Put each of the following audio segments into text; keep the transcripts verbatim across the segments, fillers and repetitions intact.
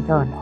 ꯇꯧꯔꯅꯤ꯫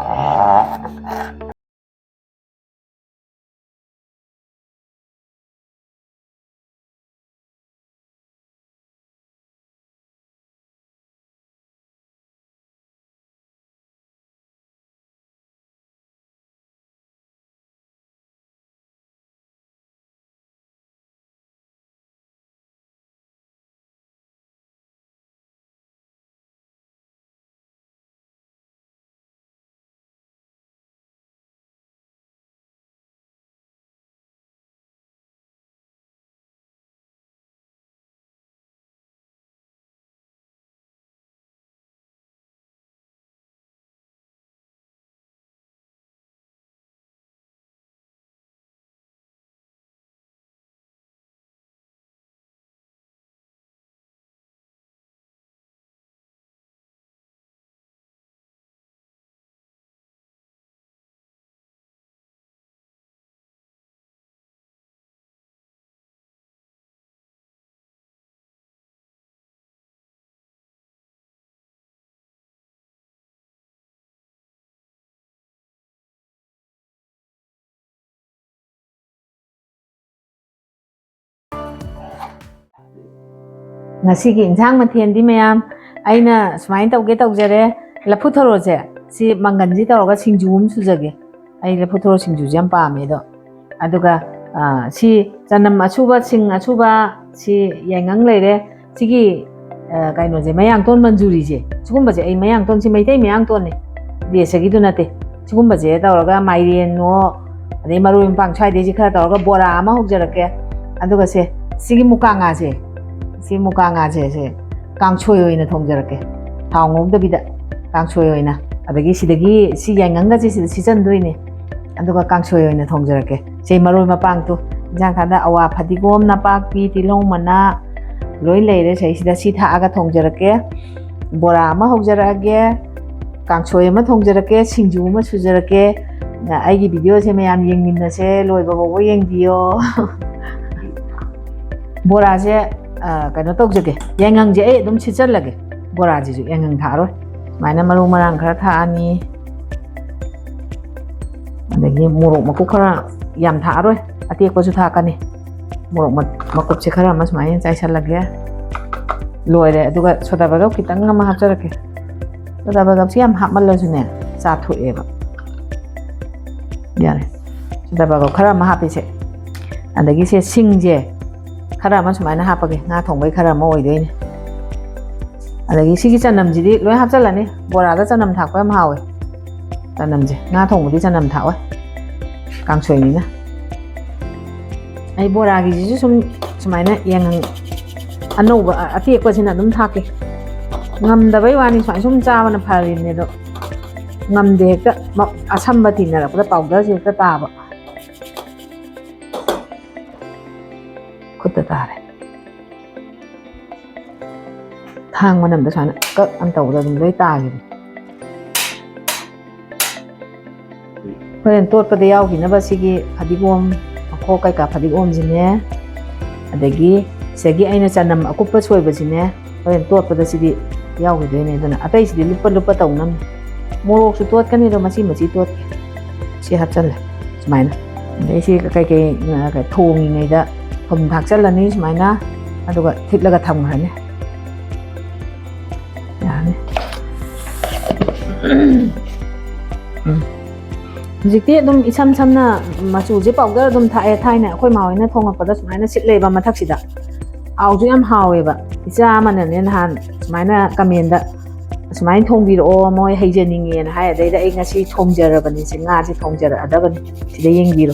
ꯉꯁꯤꯒꯤ ꯏꯟꯁꯥꯡ ꯃꯊꯦꯜꯗꯤ ꯃꯌꯥꯝ ꯑꯩꯅ ꯁꯨꯃꯥꯏꯅ ꯇꯧꯒꯦ ꯇꯧꯖꯔꯦ꯫ ꯂꯐꯨ ꯊꯔꯣꯁꯦ ꯁꯤ ꯃꯪꯒꯟꯁꯤ ꯇꯧꯔꯒ ꯁꯤꯡꯖꯨ ꯑꯃ ꯁꯨꯖꯒꯦ꯫ ꯑꯩ ꯂꯐꯨ ꯊꯔꯣ ꯁꯤꯡꯖꯨꯁꯦ ꯌꯥꯝ ꯄꯥꯝꯃꯦ꯫ ꯑꯗꯣ ꯑꯗꯨꯒ, ꯑ, ꯁꯤ ꯆꯅꯝ ꯑꯁꯨꯕ, ꯁꯤꯡ ꯑꯁꯨꯕ, ꯁꯤ ꯌꯥꯏꯉꯪ ꯂꯩꯔꯦ꯫ ꯁꯤꯒꯤ, ꯑ, ꯀꯩꯅꯣꯁꯦ, ꯃꯌꯥꯡꯇꯣꯟ ꯃꯟꯖꯨꯔꯤꯁꯦ, ꯁꯤꯒꯨꯝꯕꯁꯦ ꯑꯩ ꯃꯌꯥꯡꯇꯣꯟꯁꯦ ꯃꯩꯇꯩ ꯃꯌꯥꯡꯇꯣꯟꯅꯦ, ꯗꯦꯁꯒꯤꯗꯨ ꯅꯠꯇꯦ꯫ ꯁꯤꯒꯨꯝꯕꯁꯦ ꯇꯧꯔꯒ ꯃꯥꯏꯔꯦꯟꯅꯣ, ꯑꯗꯩ ꯃꯔꯣꯏ ꯃꯄꯥꯡ ꯁ꯭ꯋꯥꯏꯗꯩꯁꯦ ꯈꯔ ꯇꯧꯔꯒ ꯕꯣꯔꯥ ꯑꯃ ꯍꯧꯖꯔꯛꯀꯦ꯫ ꯑꯗꯨꯒ ꯁꯦ, ꯁꯤꯒꯤ ꯃꯨꯀꯥ ꯉꯥꯁꯦ, ꯁꯤ ꯃꯨꯀꯥ ꯉꯥꯁꯦ, ꯁꯦ ꯀꯥꯡꯁꯣꯏ ꯑꯣꯏꯅ ꯊꯣꯡꯖꯔꯛꯀꯦ, ꯊꯥꯎ ꯉꯧꯗꯕꯤꯗ ꯀꯥꯡꯁꯣꯏ ꯑꯣꯏꯅ꯫ ꯑꯗꯒꯤ ꯁꯤꯗꯒꯤ ꯁꯤ ꯌꯥꯏꯉꯪꯒꯁꯦ ꯁꯤꯗ ꯁꯤꯆꯟꯗꯣꯏꯅꯦ꯫ ꯑꯗꯨꯒ ꯀꯥꯡꯁꯣꯏ ꯑꯣꯏꯅ ꯊꯣꯡꯖꯔꯛꯀꯦ꯫ ꯁꯤ ꯃꯔꯣꯏ ꯃꯄꯥꯡꯗꯣ, ꯏꯟꯖꯥꯡ ꯊꯥꯗ ꯑꯋꯥ ꯐꯗꯤꯒꯣꯝ, ꯅꯄꯥꯛꯄꯤ, ꯇꯤꯜꯍꯧ ꯃꯅꯥ ꯂꯣꯏ ꯂꯩꯔꯦ꯫ ꯁꯤꯗꯩꯁꯤꯗ ꯁꯤ ꯊꯥꯛꯑꯒ ꯊꯣꯡꯖꯔꯛꯀꯦ꯫ ꯕꯣꯔꯥ ꯑꯃ ꯍꯧꯖꯔꯛꯑꯒꯦ, ꯀꯥꯡꯁꯣꯏ ꯑꯃ ꯊꯣꯡꯖꯔꯛꯀꯦ, ꯁꯤꯡꯖꯨ ꯑꯃ ꯁꯨꯖꯔꯛꯀꯦ꯫ ꯑꯩꯒꯤ ꯚꯤꯗꯤꯑꯣꯁꯦ ꯃꯌꯥꯝ ꯌꯦꯡꯃꯤꯟꯅꯁꯦ, ꯂꯣꯏꯕ ꯐꯥꯎꯕ ꯌꯦꯡꯕꯤꯌꯣ꯫ ꯕꯣꯔꯥꯁꯦ, ꯑ, ꯀꯩꯅꯣ ꯇꯧꯖꯒꯦ, ꯌꯥꯏꯉꯪꯁꯦ ꯑꯩ ꯑꯗꯨꯝ ꯁꯤꯠꯆꯜꯂꯒꯦ꯫ ꯕꯣꯔꯥꯁꯤꯁꯨ ꯌꯥꯏꯉꯪ ꯊꯥꯛꯑꯔꯣꯏ꯫ ꯁꯨꯃꯥꯏꯅ ꯃꯔꯨ ꯃꯔꯥꯡ ꯈꯔ ꯊꯥꯛꯑꯅꯤ꯫ ꯑꯗꯒꯤ ꯃꯣꯔꯣꯛ ꯃꯀꯨꯞ ꯈꯔ, ꯌꯥꯝ ꯊꯥꯛꯑꯔꯣꯏ, ꯑꯇꯦꯛꯄꯁꯨ ꯊꯥꯛꯀꯅꯤ꯫ ꯃꯣꯔꯣꯛ ꯃ-, ꯃꯀꯨꯞꯁꯦ ꯈꯔ ꯑꯃ ꯁꯨꯃꯥꯏꯅ ꯆꯥꯏꯁꯜꯂꯒꯦ꯫ ꯂꯣꯏꯔꯦ꯫ ꯑꯗꯨꯒ soda baigap ꯈꯤꯇꯪ ꯑꯃ ꯍꯥꯞꯆꯔꯛꯀꯦ꯫ Soda baigapꯁꯦ ꯌꯥꯝ ꯍꯥꯞꯃꯜꯂꯁꯨꯅꯦ, ꯆꯥꯊꯣꯛꯑꯦꯕ꯫ ꯌꯥꯔꯦ꯫ Soda baigap ꯈꯔ ꯑꯃ ꯍꯥꯞꯄꯤꯁꯦ꯫ ꯑꯗꯒꯤ ꯁꯦ ꯁꯤꯡꯁꯦ ꯈꯔ ꯑꯃ ꯁꯨꯃꯥꯏꯅ ꯍꯥꯞꯄꯒꯦ, ꯉꯥ ꯊꯣꯡꯕꯩ ꯈꯔ ꯑꯃ ꯑꯣꯏꯗꯣꯏꯅꯦ꯫ ꯑꯗꯒꯤ ꯁꯤꯒꯤ ꯆꯅꯝꯁꯤꯗꯤ ꯂꯣꯏ ꯍꯥꯞꯆꯜꯂꯅꯤ, ꯕꯣꯔꯥꯗ ꯆꯅꯝ ꯊꯥꯛꯄ ꯌꯥꯝ ꯍꯥꯎꯋꯦ꯫ ꯆꯅꯝꯁꯦ, ꯉꯥ ꯊꯣꯡꯕꯗꯤ ꯆꯅꯝ ꯊꯥꯛꯑꯣꯏ, ꯀꯥꯡꯁꯣꯏꯅꯤꯅ꯫ ꯑꯩ ꯕꯣꯔꯥꯒꯤꯁꯤꯁꯨ ꯁꯨꯝ ꯁꯨꯃꯥꯏꯅ ꯌꯦꯡꯉ-, ꯑꯅꯧꯕ, ꯑ-, ꯑꯇꯦꯛꯄꯁꯤꯅ ꯑꯗꯨꯝ ꯊꯥꯛꯀꯦ꯫ ꯉꯝꯗꯕꯩ ꯋꯥꯅꯤ, ꯁꯨꯃꯥꯏꯅ ꯁꯨꯝ ꯆꯥꯕꯅ ꯐꯔꯤꯕꯅꯦ꯫ ꯑꯗꯣ ꯉꯝꯗꯦ, ꯍꯦꯛꯇ ꯃ-, ꯑꯁꯝꯕ ꯊꯤꯅꯔꯛꯄꯗ powderꯁꯦ ꯍꯦꯛꯇ ꯇꯥꯕ꯫ ꯈꯨꯠꯇ ꯇꯥꯔꯦ꯫ ꯊꯥꯡ ꯃꯅꯝꯗ ꯁꯨꯃꯥꯏꯅ ꯀꯛ ꯑꯃ ꯇꯧꯕꯗ ꯑꯗꯨꯝ ꯂꯣꯏ ꯇꯥꯈꯤꯕꯅꯤ꯫ ꯍꯣꯔꯦꯟ ꯇꯣꯠꯄꯗ ꯌꯥꯎꯈꯤꯅꯕ ꯁꯤꯒꯤ ꯐꯗꯤꯒꯣꯝ, ꯃꯈꯣꯛ ꯀꯩꯀꯥ ꯐꯗꯤꯒꯣꯝꯁꯤꯅꯦ, ꯑꯗꯒꯤ ꯁꯤꯗꯒꯤ ꯑꯩꯅ ꯆꯅꯝ ꯑꯀꯨꯞꯄ ꯁꯣꯏꯕꯁꯤꯅꯦ, ꯍꯣꯔꯦꯟ ꯇꯣꯠꯄꯗ ꯁꯤꯗꯤ ꯌꯥꯎꯈꯤꯗꯣꯏꯅꯦ꯫ ꯑꯗꯨꯅ ꯑꯇꯩꯁꯤꯗꯤ ꯂꯨꯞꯄ ꯂꯨꯞꯄ ꯇꯧꯅꯕꯅꯤ꯫ ꯃꯣꯔꯣꯛꯁꯨ ꯇꯣꯠꯀꯅꯤꯗꯣ, ꯃꯆꯤ ꯃꯆꯤ ꯇꯣꯠꯀꯦ꯫ ꯁꯤ ꯍꯥꯞꯆꯜꯂꯦ ꯁꯨꯃꯥꯏꯅ꯫ ꯑꯗꯩ ꯁꯤ ꯀꯩꯀꯩ, ꯑ, ꯊꯣꯡꯉꯤꯉꯩꯗ ꯊꯨꯝ ꯊꯥꯛꯆꯜꯂꯅꯤ ꯁꯨꯃꯥꯏꯅ, ꯑꯗꯨꯒ ꯊꯤꯠꯂꯒ ꯊꯝꯈ꯭ꯔꯅꯤ꯫ ꯌꯥꯔꯅꯤ꯫ ꯎꯝ꯫ ꯍꯧꯖꯤꯛꯇꯤ ꯑꯗꯨꯝ ꯏꯁꯝ ꯁꯝꯅ ꯃꯆꯨꯁꯦ powder ꯑꯗꯨꯝ ꯊꯥꯛꯑꯦ꯫ ꯊꯥꯏꯅ ꯑꯩꯈꯣꯏ ꯃꯥ ꯍꯣꯏꯅ ꯊꯣꯡꯉꯛꯄꯗ ꯁꯨꯃꯥꯏꯅ ꯁꯤꯠꯂꯦꯕ ꯃꯊꯛꯁꯤꯗ꯫ ꯍꯥꯎꯁꯨ ꯌꯥꯝ ꯍꯥꯎꯋꯦꯕ꯫ ꯏꯆꯥ ꯑꯃꯅꯅꯦ ꯅꯍꯥꯟ ꯁꯨꯃꯥꯏꯅ commentꯗ "ꯑꯁꯨꯃꯥꯏꯅ ꯊꯣꯡꯕꯤꯔꯛꯑꯣ, ꯃꯣꯏ ꯍꯩꯖꯅꯤꯡꯉꯦꯅ" ꯍꯥꯏ꯫ ꯑꯗꯩꯗ ꯑꯩ ꯉꯁꯤ ꯊꯣꯡꯖꯔꯕꯅꯤ, ꯁꯤ ꯉꯥꯁꯦ ꯊꯣꯡꯖꯔꯛꯑꯗꯕꯅꯤ꯫ ꯁꯤꯗ ꯌꯦꯡꯕꯤꯔꯣ꯫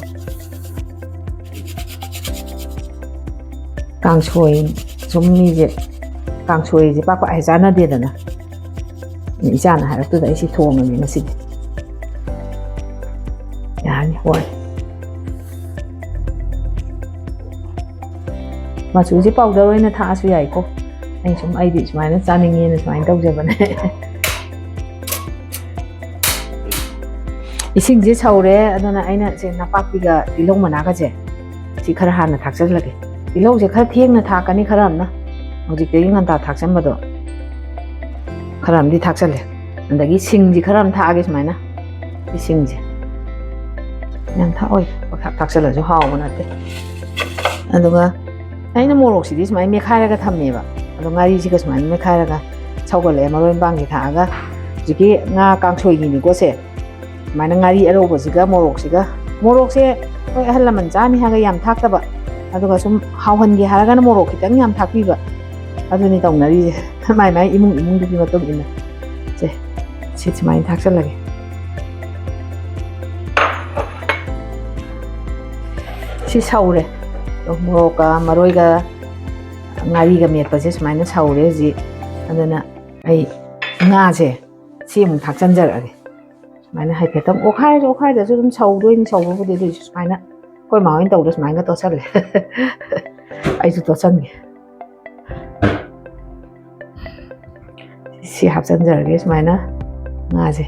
ꯀꯥꯡꯁꯣꯏ, ꯁꯨꯝ ꯃꯤꯁꯦ ꯀꯥꯡꯁꯣꯏꯁꯦ ꯄꯥꯛ ꯄꯥꯛ ꯍꯦꯛ ꯆꯥꯟꯅꯗꯦꯗꯅ꯫ ꯏꯆꯥꯅ ꯍꯥꯏꯔꯛꯇꯨꯗ ꯑꯩ ꯁꯤ ꯊꯣꯡꯉꯒꯦ ꯉꯁꯤꯗꯤ꯫ ꯌꯥꯔꯅꯤ, ꯍꯣꯏ꯫ ꯃꯆꯨꯁꯦ powder ꯑꯣꯏꯅ ꯊꯥꯛꯑꯁꯨ ꯌꯥꯏꯀꯣ꯫ ꯑꯩ ꯁꯨꯝ, ꯑꯩꯗꯤ ꯁꯨꯃꯥꯏꯅ ꯆꯥꯅꯤꯡꯉꯦꯅ ꯁꯨꯃꯥꯏꯅ ꯇꯧꯖꯕꯅꯦ꯫ ꯏꯁꯤꯡꯁꯦ ꯁꯧꯔꯦ, ꯑꯗꯨꯅ ꯑꯩꯅ ꯁꯦ ꯅꯄꯥꯛꯄꯤꯒ ꯇꯤꯜꯍꯧ ꯃꯅꯥꯒꯁꯦ ꯁꯤ ꯈꯔ ꯍꯥꯟꯅ ꯊꯥꯛꯆꯜꯂꯒꯦ꯫ ꯇꯤꯜꯍꯧꯁꯦ ꯈꯔ ꯊꯦꯡꯅ ꯊꯥꯛꯀꯅꯤ, ꯈꯔ ꯑꯃꯅ꯫ ꯍꯧꯖꯤꯛꯇꯒꯤ ꯉꯟꯇꯥ ꯊꯥꯛꯆꯟꯕꯗꯣ ꯈꯔ ꯑꯃꯗꯤ ꯊꯥꯛꯆꯜꯂꯦ꯫ ꯑꯗꯒꯤ ꯁꯤꯡꯁꯤ ꯈꯔ ꯑꯃ ꯊꯥꯛꯑꯒꯦ ꯁꯨꯃꯥꯏꯅ꯫ ꯁꯤ ꯁꯤꯡꯁꯦ꯫ ꯌꯥꯝ ꯊꯥꯛꯑꯣꯏ, ꯄꯪꯊꯥꯛ ꯊꯥꯛꯆꯜꯂꯁꯨ ꯍꯥꯎꯕ ꯅꯠꯇꯦ꯫ ꯑꯗꯨꯒ ꯑꯩꯅ ꯃꯣꯔꯣꯛꯁꯤꯗꯤ ꯁꯨꯃꯥꯏꯅ ꯃꯦꯠꯈꯥꯏꯔꯒ ꯊꯝꯃꯦꯕ꯫ ꯑꯗꯣ ꯉꯥꯔꯤꯁꯤꯒ ꯁꯨꯃꯥꯏꯅ ꯃꯦꯠꯈꯥꯏꯔꯒ ꯁꯧꯒꯠꯂꯛꯑꯦ, ꯃꯔꯣꯏ ꯃꯄꯥꯡꯁꯦ ꯊꯥꯛꯑꯒ꯫ ꯍꯧꯖꯤꯛꯀꯤ ꯉꯥ ꯀꯥꯡꯁꯣꯏꯒꯤꯅꯤꯀꯣ ꯁꯦ꯫ ꯁꯨꯃꯥꯏꯅ ꯉꯥꯔꯤ ꯑꯔꯧꯕꯁꯤꯒ ꯃꯣꯔꯣꯛꯁꯤꯒ, ꯃꯣꯔꯣꯛꯁꯦ ꯍꯣꯏ ꯑꯍꯜ ꯂꯃꯟ ꯆꯥꯅꯤ ꯍꯥꯏꯔꯒ ꯌꯥꯝ ꯊꯥꯛꯇꯕ, ꯑꯗꯨꯒ ꯁꯨꯝ ꯍꯥꯎꯍꯟꯒꯦ ꯍꯥꯏꯔꯒꯅ ꯃꯣꯔꯣꯛ ꯈꯤꯇꯪ ꯌꯥꯝ ꯊꯥꯛꯄꯤꯕ, ꯑꯗꯨꯅꯤ ꯇꯧꯅꯔꯤꯁꯦ꯫ ꯃꯥꯏ ꯃꯥꯏ ꯏꯃꯨꯡ ꯏꯃꯨꯡꯗꯨꯒꯤ ꯃꯇꯨꯡ ꯏꯟꯅ꯫ ꯁꯦ, ꯁꯤ ꯁꯨꯃꯥꯏꯅ ꯊꯥꯛꯆꯜꯂꯒꯦ꯫ ꯁꯤ ꯁꯧꯔꯦ꯫ ꯃꯣꯔꯣꯛꯀ ꯃꯔꯣꯏꯒ ꯉꯥꯔꯤꯒ ꯃꯦꯠꯄꯁꯦ ꯁꯨꯃꯥꯏꯅ ꯁꯧꯔꯦ ꯍꯧꯖꯤꯛ꯫ ꯑꯗꯨꯅ ꯑꯩ ꯉꯥꯁꯦ ꯁꯤ ꯑꯃꯨꯛ ꯊꯥꯛꯆꯟꯖꯔꯛꯑꯒꯦ꯫ ꯁꯨꯃꯥꯏꯅ ꯍꯥꯏꯐꯦꯠꯇꯪ ꯑꯣꯠꯈꯥꯏꯔꯁꯨ, ꯑꯣꯠꯈꯥꯏꯗ꯭ꯔꯁꯨ ꯑꯗꯨꯝ ꯁꯧꯗꯣꯏꯅꯤ꯫ ꯁꯧꯕꯕꯨꯗꯤ ꯑꯗꯨꯏꯁꯨ ꯁꯨꯃꯥꯏꯅ ꯑꯩꯈꯣꯏ ꯃꯥ ꯍꯣꯏꯅ ꯇꯧꯕꯗꯣ ꯁꯨꯃꯥꯏꯅ ꯇꯣꯠꯁꯜꯂꯦ꯫ ꯑꯩꯁꯨ ꯇꯣꯠꯁꯟꯒꯦ꯫ ꯁꯤ ꯍꯥꯞꯆꯤꯟꯖꯔꯒꯦ ꯁꯨꯃꯥꯏꯅ ꯉꯥꯁꯦ꯫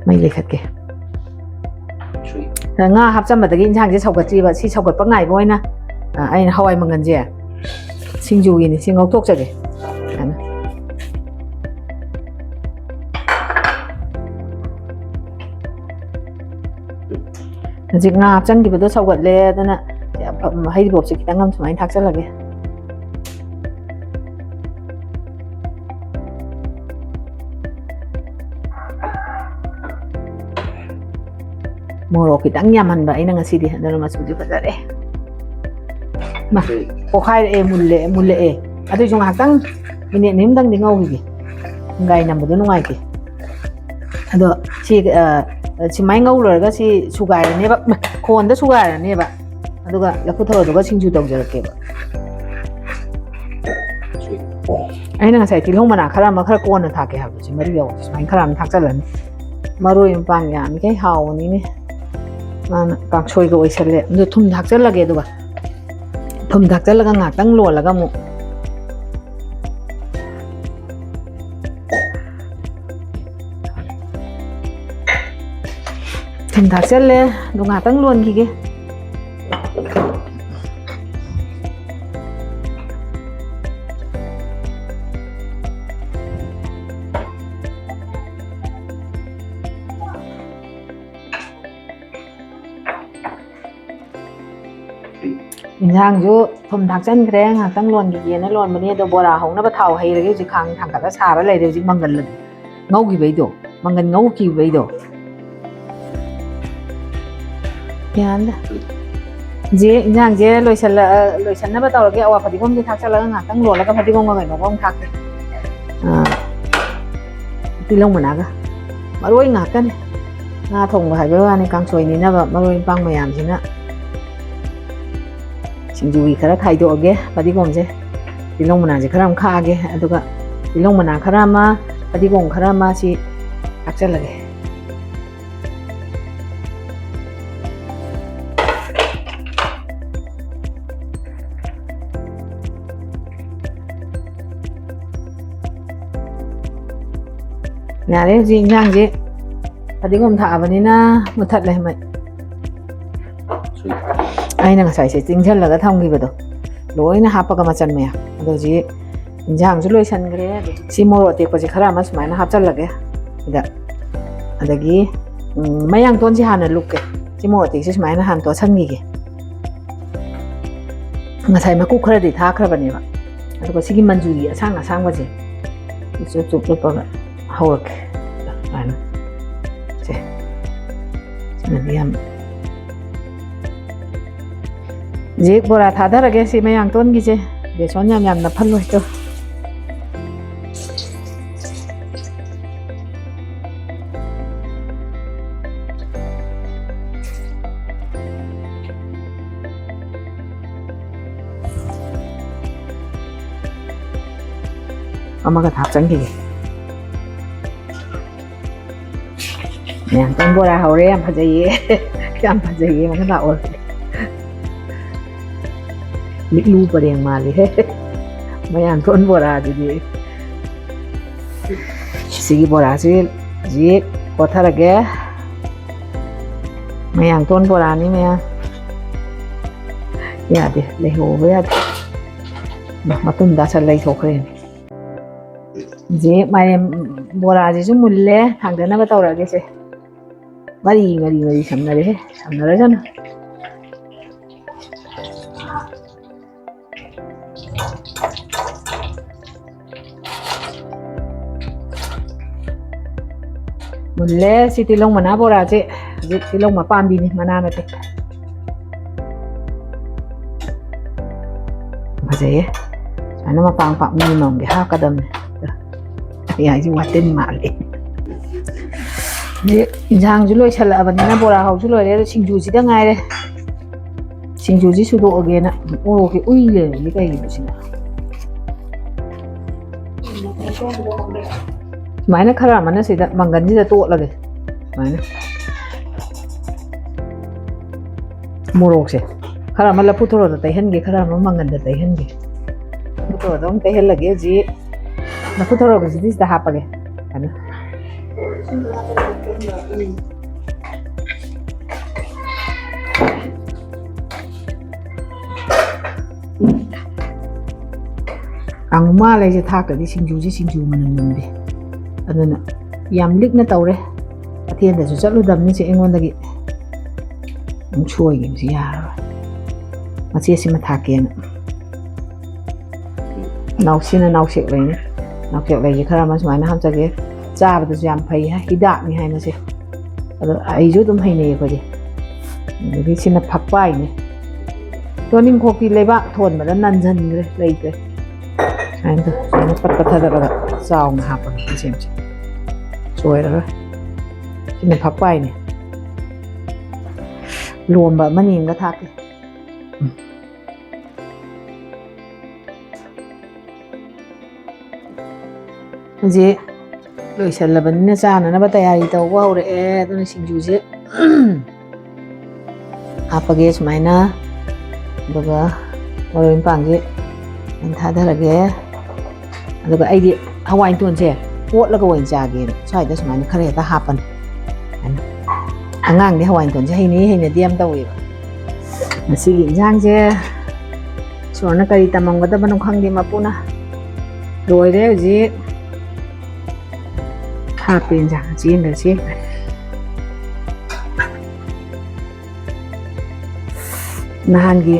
ꯃꯩ ꯂꯩꯈꯠꯀꯦ꯫ ꯁꯨꯏ꯫ ꯉꯥ ꯍꯥꯞꯆꯟꯕꯗꯒꯤ ꯏꯟꯁꯥꯡꯁꯦ ꯁꯧꯒꯠꯇ꯭ꯔꯤꯕ꯫ ꯁꯤ ꯁꯧꯒꯠꯄ ꯉꯥꯏꯕ ꯑꯣꯏꯅ, ꯑ, ꯑꯩꯅ ꯍꯋꯥꯏ ꯃꯪꯒꯜꯁꯦ ꯁꯤꯡꯖꯨꯒꯤꯅꯤ, ꯁꯤ ꯉꯧꯊꯣꯛꯆꯒꯦ꯫ ꯁꯨꯃꯥꯏꯅ꯫ ꯍꯧꯖꯤꯛ ꯉꯥ ꯍꯥꯞꯆꯟꯈꯤꯕꯗꯣ ꯁꯧꯒꯠꯂꯦ, ꯑꯗꯨꯅ ꯍꯩꯔꯤꯕꯣꯞꯁꯦ ꯈꯤꯇꯪ ꯑꯃ ꯁꯨꯃꯥꯏꯅ ꯊꯥꯛꯆꯜꯂꯒꯦ꯫ ꯃꯣꯔꯣꯛ ꯈꯤꯇꯪ ꯌꯥꯝꯍꯟꯕ ꯑꯩꯅ ꯉꯁꯤꯗꯤ, ꯑꯗꯨꯅ ꯃꯆꯨꯁꯦ ꯐꯖꯔꯦ꯫ ꯃꯥ, ꯄꯣꯛꯈꯥꯏꯔꯛꯑꯦ, ꯃꯨꯜꯂꯦ, ꯃꯨꯜꯂꯛꯑꯦ꯫ ꯑꯗꯨꯏꯁꯨ ꯉꯥꯏꯍꯥꯛꯇꯪ ꯃꯤꯅꯤꯠ ꯑꯅꯤ ꯑꯍꯨꯝꯗꯪꯗꯤ ꯉꯧꯈꯤꯒꯦ꯫ ꯅꯤꯡꯒꯥꯏ ꯅꯝꯕꯗꯣ ꯅꯨꯡꯉꯥꯏꯇꯦ꯫ ꯑꯗꯣ ꯁꯤ, ꯑ, ꯁꯨꯃꯥꯏꯅ ꯉꯧ ꯂꯣꯏꯔꯒ ꯁꯤ ꯁꯨꯒꯥꯏꯔꯅꯦꯕ, ꯈꯣꯟꯗ ꯁꯨꯒꯥꯏꯔꯅꯦꯕ꯫ ꯑꯗꯨꯒ ꯂꯐꯨ ꯊꯔꯣꯗꯨꯒ ꯁꯤꯡꯖꯨ ꯇꯧꯖꯔꯛꯀꯦꯕ꯫ ꯑꯩꯅ ꯉꯁꯥꯏ ꯇꯤꯜꯍꯧ ꯃꯅꯥ ꯈꯔ ꯑꯃ ꯈꯔ ꯀꯣꯟꯅ ꯊꯥꯛꯀꯦ ꯍꯥꯏꯕꯗꯣ, ꯁꯤ ꯃꯔꯨ ꯌꯥꯎꯕꯁꯦ ꯁꯨꯃꯥꯏꯅ ꯈꯔ ꯑꯃ ꯊꯥꯛꯆꯜꯂꯅꯤ꯫ ꯃꯔꯣꯏ ꯃꯄꯥꯡ ꯌꯥꯝꯃꯤꯈꯩ ꯍꯥꯎꯕꯅꯤꯅꯦ꯫ ꯃꯥꯅ ꯀꯥꯡꯁꯣꯏꯒ ꯑꯣꯏꯁꯜꯂꯦ꯫ ꯑꯗꯨ ꯊꯨꯝ ꯊꯥꯛꯆꯜꯂꯒꯦ, ꯑꯗꯨꯒ ꯊꯨꯝ ꯊꯥꯛꯆꯜꯂꯒ ꯉꯥꯛꯇꯪ ꯂꯣꯜꯂꯒ ꯑꯃꯨꯛ ꯊꯨꯝ ꯊꯥꯛꯆꯜꯂꯦ꯫ ꯑꯗꯨ ꯉꯥꯛꯇꯪ ꯂꯣꯟꯈꯤꯒꯦ꯫ ꯏꯟꯁꯥꯡꯁꯨ ꯊꯨꯝ ꯊꯥꯛꯆꯟꯈ꯭ꯔꯦ, ꯉꯥꯏꯍꯥꯛꯇꯪ ꯂꯣꯟꯈꯤꯒꯦꯅ ꯂꯣꯟꯕꯅꯤ꯫ ꯑꯗꯣ ꯕꯣꯔꯥ ꯍꯧꯅꯕ ꯊꯥꯎ ꯍꯩꯔꯒꯦ ꯍꯧꯖꯤꯛ, ꯈꯥꯡ ꯊꯥꯡꯒꯠꯂ ꯁꯥꯔ ꯂꯩꯔꯦ ꯍꯧꯖꯤꯛ꯫ ꯃꯪꯒꯜ ꯉꯧꯈꯤꯕꯩꯗꯣ, ꯃꯪꯒꯜ ꯉꯧꯈꯤꯕꯩꯗꯣ꯫ ꯌꯥꯔꯦ꯫ ꯍꯧꯖꯤꯛ ꯏꯟꯁꯥꯡꯁꯦ ꯂꯣꯏꯁꯜꯂ-, ꯂꯣꯏꯁꯟꯅꯕ ꯇꯧꯔꯒꯦ꯫ ꯑꯋꯥ ꯐꯗꯤꯒꯣꯝꯁꯦ ꯊꯥꯛꯆꯜꯂꯒ ꯉꯥꯏꯍꯥꯛꯇꯪ ꯂꯣꯜꯂꯒ ꯐꯗꯤꯒꯣꯝꯒ ꯀꯩꯅꯣꯒ ꯑꯃꯨꯛ ꯊꯥꯛꯀꯦ꯫ ꯑꯥ, ꯇꯤꯜꯍꯧ ꯃꯅꯥꯒ꯫ ꯃꯔꯣꯏ ꯉꯥꯛꯇꯅꯦ꯫ ꯉꯥ ꯊꯣꯡꯕ ꯍꯥꯏꯕ ꯋꯥꯅꯤ, ꯀꯥꯡꯁꯣꯏꯅꯤꯅꯕ ꯃꯔꯣꯏ ꯃꯄꯥꯡ ꯃꯌꯥꯝꯁꯤꯅ꯫ ꯁꯤꯡꯖꯨꯒꯤ ꯈꯔ ꯈꯥꯏꯗꯣꯛꯑꯒꯦ ꯐꯗꯤꯒꯣꯝꯁꯦ꯫ ꯇꯤꯜꯍꯧ ꯃꯅꯥꯁꯦ ꯈꯔ ꯑꯃ ꯈꯥꯛꯑꯒꯦ, ꯑꯗꯨꯒ ꯇꯤꯜꯍꯧ ꯃꯅꯥ ꯈꯔ ꯑꯃ, ꯐꯗꯤꯒꯣꯝ ꯈꯔ ꯑꯃ ꯁꯤ ꯍꯥꯞꯆꯜꯂꯒꯦ꯫ ꯌꯥꯔꯦ, ꯍꯧꯖꯤꯛ ꯏꯟꯁꯥꯡꯁꯦ ꯐꯗꯤꯒꯣꯝ ꯊꯥꯛꯑꯕꯅꯤꯅ ꯃꯨꯊꯠꯂꯦ ꯃꯩ꯫ ꯑꯩꯅ ꯉꯁꯥꯏꯁꯦ ꯇꯤꯡꯁꯤꯜꯂꯒ ꯊꯝꯈꯤꯕꯗꯣ ꯂꯣꯏꯅ ꯍꯥꯞꯄꯒ ꯃꯆꯟ ꯃꯌꯥꯝ꯫ ꯑꯗꯣ ꯍꯧꯖꯤꯛ ꯏꯟꯁꯥꯡꯁꯨ ꯂꯣꯏꯁꯟꯈ꯭ꯔꯦ꯫ ꯁꯤ ꯃꯣꯔꯣꯛ ꯑꯇꯦꯛꯄꯁꯦ ꯈꯔ ꯑꯃ ꯁꯨꯃꯥꯏꯅ ꯍꯥꯞꯆꯜꯂꯒꯦ ꯁꯤꯗ꯫ ꯑꯗꯒꯤ, ꯎꯝ, ꯃꯌꯥꯡꯇꯣꯟꯁꯦ ꯍꯥꯟꯅ ꯂꯨꯞꯀꯦ꯫ ꯁꯤ ꯃꯣꯔꯣꯛ ꯑꯇꯦꯛꯁꯦ ꯁꯨꯃꯥꯏꯅ ꯍꯥꯟꯅ ꯇꯣꯠꯁꯟꯈꯤꯒꯦ꯫ ꯉꯁꯥꯏ ꯃꯀꯨ ꯈꯔꯗꯤ ꯊꯥꯈ꯭ꯔꯕꯅꯦꯕ꯫ ꯑꯗꯨꯒ ꯁꯤꯒꯤ ꯃꯟꯖꯨꯔꯤ ꯑꯁꯥꯡ ꯑꯁꯥꯡꯕꯁꯦ ꯆꯨꯞ ꯆꯨꯞ ꯆꯨꯞꯄꯒ ꯍꯧꯔꯛꯀꯦ꯫ ꯁꯨꯃꯥꯏꯅ꯫ ꯁꯦ꯫ ꯁꯤꯅꯗꯤ ꯌꯥꯝ ꯍꯧꯖꯤꯛ ꯕꯣꯔꯥ ꯊꯥꯗꯔꯒꯦ ꯁꯤ ꯃꯌꯥꯡꯇꯣꯟꯒꯤꯁꯦ꯫ ꯕꯦꯁꯣꯟ ꯌꯥꯝ ꯌꯥꯝꯅ ꯐꯜꯂꯣꯏ ꯇꯨ꯫ ꯑꯃꯒ ꯍꯥꯞꯆꯟꯈꯤꯒꯦ꯫ ꯃꯌꯥꯡꯇꯣꯟ ꯕꯣꯔꯥ ꯍꯧꯔꯦ, ꯌꯥꯝ ꯐꯖꯩꯌꯦ꯫ ꯌꯥꯝ ꯐꯖꯩꯌꯦ, ꯑꯃꯨꯛ ꯂꯥꯛꯑꯣ꯫ ꯂꯤꯛꯂꯨ ꯄꯔꯦꯡ ꯃꯥꯜꯂꯤꯍꯦ꯫ ꯃꯌꯥꯡꯇꯣꯟ ꯕꯣꯔꯥꯗꯨꯗꯤ꯫ ꯁꯤꯒꯤ ꯕꯣꯔꯥꯁꯤ ꯍꯧꯖꯤꯛ ꯀꯣꯠꯊꯔꯒꯦ꯫ ꯃꯌꯥꯡꯇꯣꯟ ꯕꯣꯔꯥꯅꯤ ꯃꯌꯥꯝ꯫ ꯌꯥꯗꯦ, ꯂꯩꯍꯧꯕ ꯌꯥꯗꯦ꯫ ꯃꯇꯨꯝ ꯇꯥꯁꯜ ꯂꯩꯊꯣꯛꯈ꯭ꯔꯦꯅꯦ꯫ ꯍꯧꯖꯤꯛ ꯃꯥꯏꯔꯦꯟ ꯕꯣꯔꯥꯁꯤꯁꯨ ꯃꯨꯜꯂꯦ, ꯊꯥꯡꯗꯅꯕ ꯇꯧꯔꯒꯦꯁꯦ꯫ ꯃꯔꯤ, ꯃꯔꯤ, ꯃꯔꯤ ꯁꯝꯅꯔꯦꯍꯦ, ꯁꯝꯅꯔꯁꯅꯨ꯫ ꯃꯨꯜꯂꯦ꯫ ꯁꯤ ꯇꯤꯜꯍꯧ ꯃꯅꯥ ꯕꯣꯔꯥꯁꯦ꯫ ꯍꯧꯖꯤꯛ ꯇꯤꯜꯍꯧ ꯃꯄꯥꯝꯕꯤꯅꯤ, ꯃꯅꯥ ꯅꯠꯇꯦ꯫ ꯐꯖꯩꯌꯦ꯫ ꯁꯨꯃꯥꯏꯅ ꯃꯄꯥꯡ ꯄꯥꯛ ꯃꯤ ꯑꯃꯃꯝꯒꯤ ꯍꯥꯞꯀꯗꯕꯅꯦ꯫ ꯑꯩ ꯍꯥꯏꯁꯦ ꯋꯥꯇꯤꯟ ꯃꯥꯜꯂꯦ꯫ ꯍꯧꯖꯤꯛ ꯏꯟꯁꯥꯡꯁꯨ ꯂꯣꯏꯁꯜꯂꯛꯑꯕꯅꯤꯅ ꯕꯣꯔꯥ ꯍꯧꯁꯨ ꯂꯣꯏꯔꯦ꯫ ꯑꯗꯣ ꯁꯤꯡꯖꯨꯁꯤꯗ ꯉꯥꯏꯔꯦ꯫ ꯁꯤꯡꯖꯨꯁꯤ ꯁꯨꯗꯣꯛꯑꯒꯦꯅ꯫ ꯃꯣꯔꯣꯛꯁꯦ ꯎꯏ ꯂꯩꯔꯝꯃꯤ ꯀꯩꯒꯤꯅꯣ ꯁꯤꯅ? ꯁꯨꯃꯥꯏꯅ ꯈꯔ ꯑꯃꯅ ꯁꯤꯗ ꯃꯪꯒꯟꯁꯤꯗ ꯇꯣꯠꯂꯒꯦ꯫ ꯁꯨꯃꯥꯏꯅ ꯃꯣꯔꯣꯛꯁꯦ ꯈꯔ ꯑꯃ ꯂꯐꯨ ꯊꯔꯣꯗ ꯇꯩꯍꯟꯒꯦ, ꯈꯔ ꯑꯃ ꯃꯪꯒꯟꯗ ꯇꯩꯍꯟꯒꯦ꯫ ꯂꯐꯨ ꯊꯔꯣꯗ ꯑꯃꯨꯛ ꯇꯩꯍꯜꯂꯒꯦ ꯍꯧꯖꯤꯛ꯫ ꯂꯐꯨ ꯊꯔꯣꯒꯁꯤꯗꯤ ꯁꯤꯗ ꯍꯥꯞꯄꯒꯦ꯫ ꯐꯖꯅ꯫ ꯀꯥꯡꯉꯧ ꯃꯥꯜꯂꯦ ꯑꯩꯁꯦ ꯊꯥꯛꯇ꯭ꯔꯗꯤ ꯁꯤꯡꯖꯨꯁꯦ ꯁꯤꯡꯖꯨ ꯃꯅꯝ ꯅꯝꯗꯦ꯫ ꯑꯗꯨꯅ ꯌꯥꯝ ꯂꯤꯛꯅ ꯇꯧꯔꯦ꯫ ꯀꯩꯊꯦꯜꯗꯁꯨ ꯆꯠꯂꯨꯗꯕꯅꯤ ꯁꯤ ꯑꯩꯉꯣꯟꯗꯒꯤ ꯑꯗꯨꯝ ꯁꯣꯏꯈꯤꯕꯁꯤ ꯌꯥꯔꯔꯣꯏ꯫ ꯃꯆꯦꯠꯁꯤꯃ ꯊꯥꯛꯀꯦꯅ꯫ ꯅꯥꯎꯁꯤꯅ ꯅꯥꯎꯁꯦꯛ ꯂꯩꯅꯤ꯫ ꯅꯥꯎꯁꯦꯛ ꯂꯩꯁꯦ ꯈꯔ ꯑꯃ ꯁꯨꯃꯥꯏꯅ ꯍꯥꯞꯆꯒꯦ꯫ ꯆꯥꯕꯗꯁꯨ ꯌꯥꯝ ꯐꯩ ꯍꯥꯏ, ꯍꯤꯗꯥꯛꯅꯤ ꯍꯥꯏ ꯃꯁꯦ꯫ ꯑꯗꯣ ꯑꯩꯁꯨ ꯑꯗꯨꯝ ꯍꯩꯅꯩ ꯑꯩꯈꯣꯏꯗꯤ꯫ ꯑꯗꯒꯤ ꯁꯤꯅ ꯐꯛꯄꯥꯏꯅꯦ꯫ ꯇꯣꯅꯤꯡꯈꯣꯛꯇꯤ ꯂꯩꯕꯥꯛ ꯊꯣꯟꯕꯗ ꯅꯟꯁꯤꯟꯈ꯭ꯔꯦ, ꯂꯩꯇ꯭ꯔꯦ꯫ ꯁꯨꯃꯥꯏꯅ ꯇꯧ-, ꯁꯨꯃꯥꯏꯅ ꯄꯠ ꯄꯠ ꯊꯥꯗꯠꯂꯒ ꯆꯥꯎꯅ ꯍꯥꯞꯄꯒꯦ ꯁꯦꯝꯁꯦ꯫ ꯁꯣꯏꯔꯔꯣꯏ꯫ ꯁꯤꯅ ꯐꯛꯄꯥꯏꯅꯦ꯫ ꯂꯣꯝꯕ ꯑꯃꯅꯤ ꯑꯃꯒ ꯊꯥꯛꯀꯦ꯫ ꯎꯝ꯫ ꯍꯧꯖꯤꯛ ꯂꯣꯏꯁꯜꯂꯕꯅꯤꯅ ꯆꯥꯅꯅꯕ ꯇꯌꯥꯔꯤ ꯇꯧꯕ ꯍꯧꯔꯛꯑꯦ꯫ ꯑꯗꯨꯅ ꯁꯤꯡꯖꯨꯁꯦ ꯍꯥꯞꯄꯒꯦ ꯁꯨꯃꯥꯏꯅ, ꯑꯗꯨꯒ ꯃꯔꯣꯏ ꯃꯄꯥꯡꯁꯦ ꯑꯩꯅ ꯊꯥꯗꯔꯒꯦ꯫ ꯑꯗꯨꯒ ꯑꯩꯗꯤ ꯍꯋꯥꯏ ꯃꯇꯣꯟꯁꯦ ꯀꯣꯠꯂꯒ ꯑꯣꯏꯅ ꯆꯥꯒꯦꯅ ꯁ꯭ꯋꯥꯏꯗ ꯁꯨꯃꯥꯏꯅ ꯈꯔ ꯍꯦꯛꯇ ꯍꯥꯞꯄꯅꯤ꯫ ꯑꯉꯥꯡꯗꯤ ꯍꯋꯥꯏ ꯃꯇꯣꯟꯁꯦ ꯍꯩꯅꯩ ꯍꯩꯅꯗꯦ ꯌꯥꯝ ꯇꯧꯋꯦꯕ꯫ ꯉꯁꯤꯒꯤ ꯏꯟꯁꯥꯡꯁꯦ ꯏꯁꯣꯔꯅ ꯀꯔꯤ ꯇꯝꯃꯝꯒꯗꯕꯅꯣ ꯈꯪꯗꯦ ꯃꯄꯨꯅ꯫ ꯂꯣꯏꯔꯦ ꯍꯧꯖꯤꯛ꯫ ꯍꯥꯞꯄꯦ ꯏꯟꯁꯥꯡ ꯆꯦꯡꯒ ꯆꯦꯡꯒ꯫ ꯅꯍꯥꯟꯒꯤ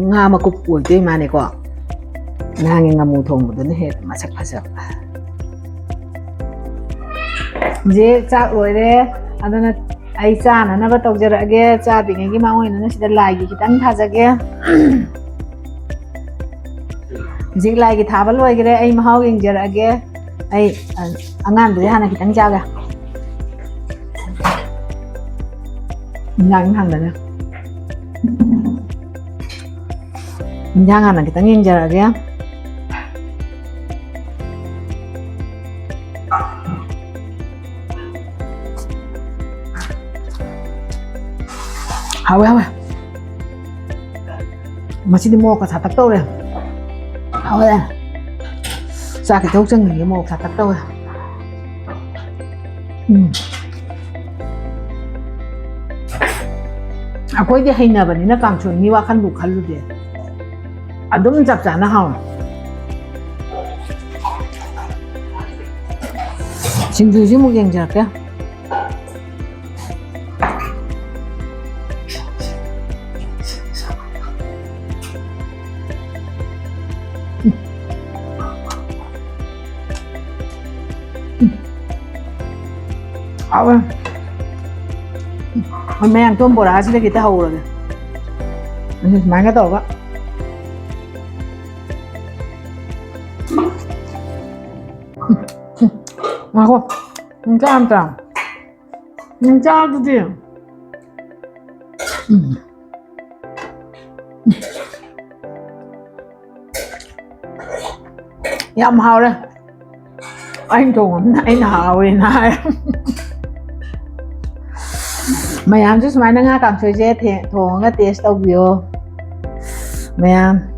ꯉꯥ ꯃꯀꯨꯞ ꯑꯣꯏꯗꯣꯏ ꯃꯥꯅꯦꯀꯣ꯫ ꯅꯍꯥꯟꯒꯤ ꯉꯥꯃꯨ ꯊꯣꯡꯕꯗꯨꯅ ꯍꯦꯟꯅ ꯃꯁꯛ ꯐꯖꯕ꯫ ꯍꯧꯖꯤꯛ ꯆꯥꯛ ꯂꯣꯏꯔꯦ꯫ ꯑꯗꯨꯅ ꯑꯩ ꯆꯥꯅꯅꯕ ꯇꯧꯖꯔꯛꯑꯒꯦ꯫ ꯆꯥꯗ꯭ꯔꯤꯉꯩꯒꯤ ꯃꯃꯥꯡ ꯑꯣꯏꯅ ꯁꯤꯗ ꯂꯥꯏꯒꯤ ꯈꯤꯇꯪ ꯊꯥꯖꯒꯦ꯫ ꯍꯧꯖꯤꯛ ꯂꯥꯏꯒꯤ ꯊꯥꯕ ꯂꯣꯏꯈ꯭ꯔꯦ꯫ ꯑꯩ ꯃꯍꯥꯎ ꯌꯦꯡꯖꯔꯛꯑꯒꯦ꯫ ꯑꯩ, ꯑ, ꯑꯉꯥꯡꯗꯨꯗꯤ ꯍꯥꯟꯅ ꯈꯤꯇꯪ ꯆꯥꯒꯦ꯫ ꯏꯟꯖꯥꯡ ꯊꯥꯡꯗꯅ꯫ ꯏꯟꯖꯥꯡ ꯍꯥꯟꯅ ꯈꯤꯇꯪ ꯌꯦꯡꯖꯔꯛꯑꯒꯦ꯫ ꯍꯥꯎꯋꯦ, ꯍꯥꯎꯋꯦ꯫ ꯉꯁꯤꯗꯤ ꯃꯣꯔꯣꯛꯀ ꯁꯥꯇꯛ ꯇꯧꯔꯦ꯫ ꯍꯥꯎꯋꯦ꯫ ꯆꯥꯛ ꯈꯤꯇꯪ ꯆꯪꯉꯤꯌꯦ, ꯃꯣꯔꯣꯛ ꯁꯥꯇꯛ ꯇꯧꯋꯦ꯫ ꯎꯝ꯫ ꯑꯩꯈꯣꯏꯗꯤ ꯍꯩꯅꯕꯅꯤꯅ ꯀꯥꯡꯁꯣꯏ ꯃꯤ ꯋꯥꯈꯜꯕꯨ ꯈꯜꯂꯨꯗꯦ꯫ ꯑꯗꯨꯝ ꯆꯞ ꯆꯥꯅ ꯍꯥꯎꯋꯦ꯫ ꯁꯤꯡꯖꯨꯁꯤ ꯑꯃꯨꯛ ꯌꯦꯡꯖꯔꯛꯀꯦ꯫ ꯍꯥꯎꯋꯦ꯫ ꯃꯌꯥꯡꯇꯣꯟ ꯕꯣꯔꯥꯁꯤꯗꯒꯤ ꯍꯦꯛꯇ ꯍꯧꯔꯒꯦ꯫ ꯑꯁꯤ ꯁꯨꯃꯥꯏꯅ ꯇꯧꯔꯒ꯫ ꯉꯥꯏꯈꯣ꯫ ꯅꯪ ꯆꯥ ꯑꯝꯇ꯫ ꯅꯪ ꯆꯥ ꯑꯗꯨꯗꯤ꯫ ꯎꯝ꯫ ꯌꯥꯝ ꯍꯥꯎꯔꯦ꯫ ꯑꯩꯅ ꯊꯣꯡꯉꯕꯅꯤꯅ ꯑꯩꯅ ꯍꯥꯎꯋꯦꯅ ꯍꯥꯏ꯫ ꯃꯌꯥꯝꯁꯨ ꯁꯨꯃꯥꯏꯅ ꯉꯥ ꯀꯥꯡꯁꯣꯏꯁꯦ ꯊꯦ-, ꯊꯣꯡꯉꯒ taste ꯇꯧꯕꯤꯌꯣ꯫ ꯃꯌꯥꯝ